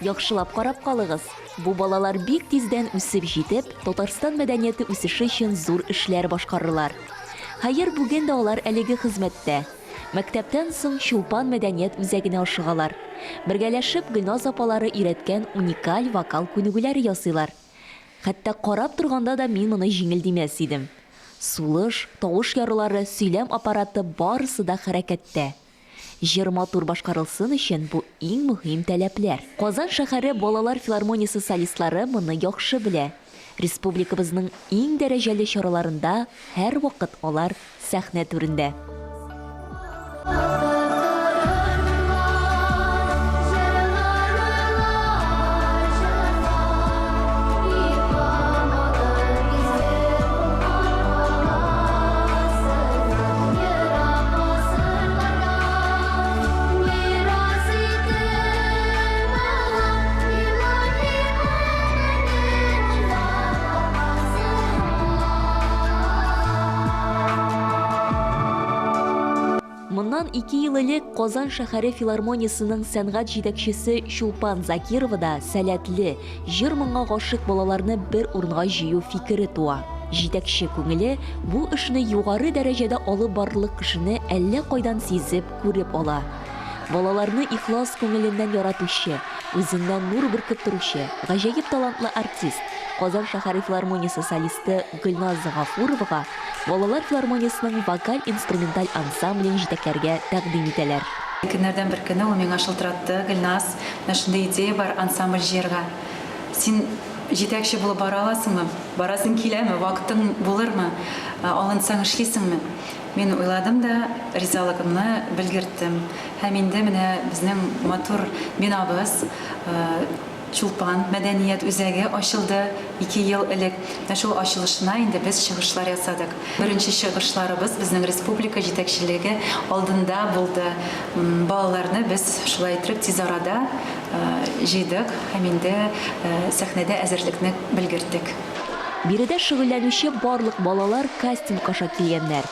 Яхшылап карап калыгыз, бу балалар бик тиздән үсеп җитеп, Татарстан мәдәнияте үсеше өчен зур эшләр башкарырлар. Хәер, бүген дә алар әлеге хезмәттә. Мәктәптән соң Чулпан мәдәният үзәгенә ашыгалар. Бергәләшеп Гөлназ апалары өйрәткән уникаль вокал күнегүләре ясыйлар. Хәтта карап торганда да мин моны җиңел димәс идем. Сулыш, тавыш ярылары, сөйләм аппараты барысы да хәрәкәттә. Җыр матур башкарылсын өчен бу иң мөһим таләпләр. Казан шәһәре балалар филармониясе солистлары моны яхшы белә. Республикабызның иң дәрәҗәле чараларында һәрвакыт алар сәхнә түрендә. Моннан ике ел элек Казан шәһәре филармониясенең сәнгать җитәкчесе Чулпан Закирова да сәләтле, җыр-моңга гашыйк балаларны бер урынга җыю фикере туа. Җитәкче күңеле бу эшне югары дәрәҗәдә алып барырлык кешене әллә кайдан сизеп, күреп ала. Балаларны ихлас күңеленнән яратучы, үзеннән нур бөркеп торучы, гаҗәеп талантлы артист, Казан шәһәре филармониясе солисты Гөлназ Гафуровага Балалар филармониясенең вокаль-инструменталь ансамблен җитәкләргә тәкъдим итәләр. Көннәрдән бер көнне ул миңа шылтыратты, Гөлназ, менә шундый идея бар, ансамбль җыярга. Син җитәкче булып бара аласыңмы? Барасың киләме? Вакытың булырмы? Алынсаң, эшлисеңме? Мин уйладым да, ризалыгымны белгерттем. Һәм инде менә безнең матур бинабыз, Чулпан мәдәният үзәге ачылды ике ел элек. Менә шул ачылышына инде без чыгышлар ясадык. Беренче чыгышларыбыз безнең республика җитәкчелеге алдында булды. Балаларны без шулай иттереп тиз арада җыйдык һәм инде сәхнәдә әзерлекне белгерттек. Биредә шөгыльләнүче барлык балалар кастинг аша килгәннәр.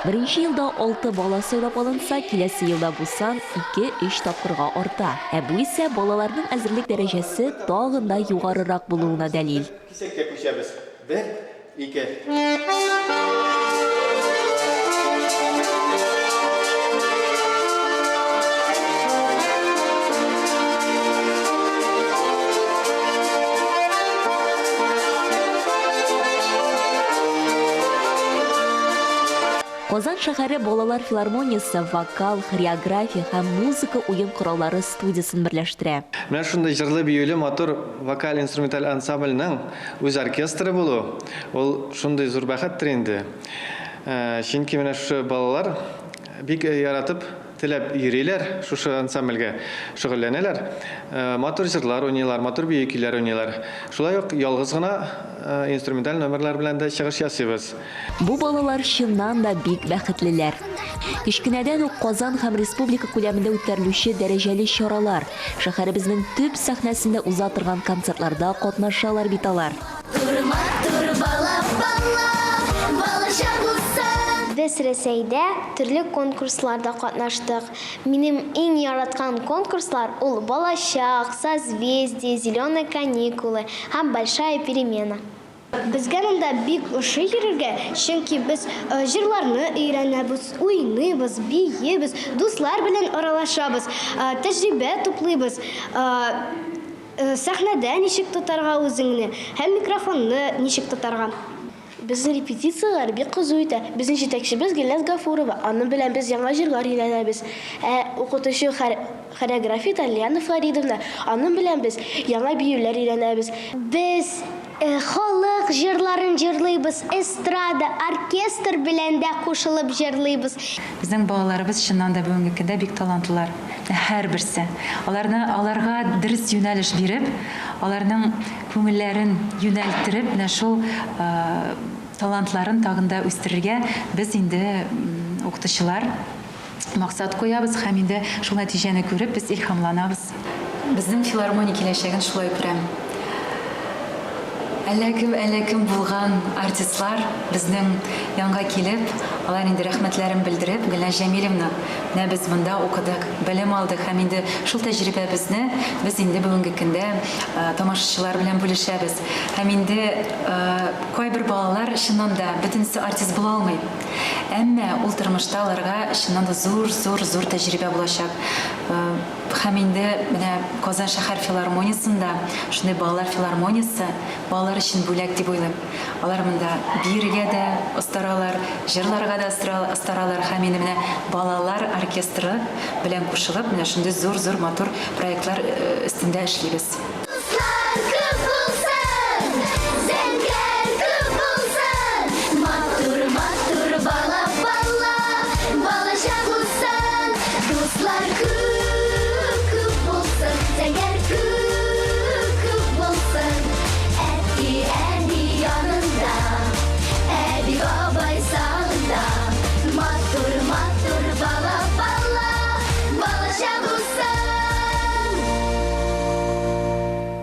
Беренче елда алты бала сайлап алынса, киләсе елда бу сан ике-өч тапкырга арта. Ә бу исә балаларның әзерлек дәрәҗәсе тагын да югарырак булуына дәлил. Кисәккә күчәбез. Бер, ике. Казан шәһәре балалар филармониясе вокал, хореография һәм музыка уен кораллары студиясен берләштерә. Менә шундый җырлы-биюле матур вокаль-инструменталь ансамбльнең үз оркестры булу, ул шундый зур бәхеттер инде. Чөнки менә шушы балалар бик яратып, теләп йөриләр шушы ансамбльгә, шөгыльләнәләр. Матур җырлар уйныйлар, матур бию көйләр уйныйлар. Шулай ук ялгыз гына инструменталь номерлар белән дә чыгыш ясыйбыз. Бу балалар чыннан да бик бәхетлеләр. Кечкенәдән үк Казан һәм республика күләмендә үткәрелүче дәрәҗәле чаралар, шәһәребезнең төп сәхнәсендә уза торган концертларда катнашалар бит алар. Тур матур бала бала, балачак булсын. Без Рәсәйдә төрле конкурсларда катнаштык. Минем иң яраткан конкурслар ул Балачак, Созвездие, Зеленые каникулы һәм Большая перемена. Безгә монда бик ошый йөрергә, чөнки без җырларны өйрәнәбез, уйныйбыз, биебез, дуслар белән аралашабыз, тәҗрибә туплыйбыз. Сәхнәдә ничек тотарга үзеңне һәм микрофонны ничек тотарга. Безнең репетицияләр бик кызу үтә. Безнең җитәкчебез Гөлназ Гафурова, аның белән без яңа җырлар өйрәнәбез. Ә укытучы хореография Лиана Флоридовна, аның белән без яңа биюләр өйрәнәбез. Без халык җырларын җырлыйбыз, эстрада, оркестр белән дә кушылып җырлыйбыз. Безнең балаларыбыз чыннан да бүгенге көндә бик талантлылар. Һәрберсе. Аларны, аларга дөрес юнәлеш биреп, аларның күңелләрен юнәлттереп, менә шул талантларын тагын да үстерергә без инде укытучылар максат куябыз һәм инде шул нәтиҗәне күреп без илһамланабыз. Безнең филармония киләчәген шулай күрәм. Әллә кем, әллә кем булган артистлар безнең янга килеп, алар инде рәхмәтләрен белдереп, Гөлназ Җәмилевна, менә без монда укыдык, белем алдык һәм инде шул тәҗрибәбезне без инде бүгенге көндә тамашачылар белән бүлешәбез. Һәм инде кайбер балалар чыннан да бөтенесе артист була алмый. Әмма ул тормышта аларга чыннан да зур, зур, зур тәҗрибә булачак. Һәм инде менә Казан шәһәр филармониясендә шундый балалар филармониясе балалар өчен бүләк дип уйлыйм. Алар монда биергә дә остаралар, җырларга да остаралар һәм инде менә балалар оркестры белән кушылып, менә шундый зур-зур матур проектлар өстендә эшлибез.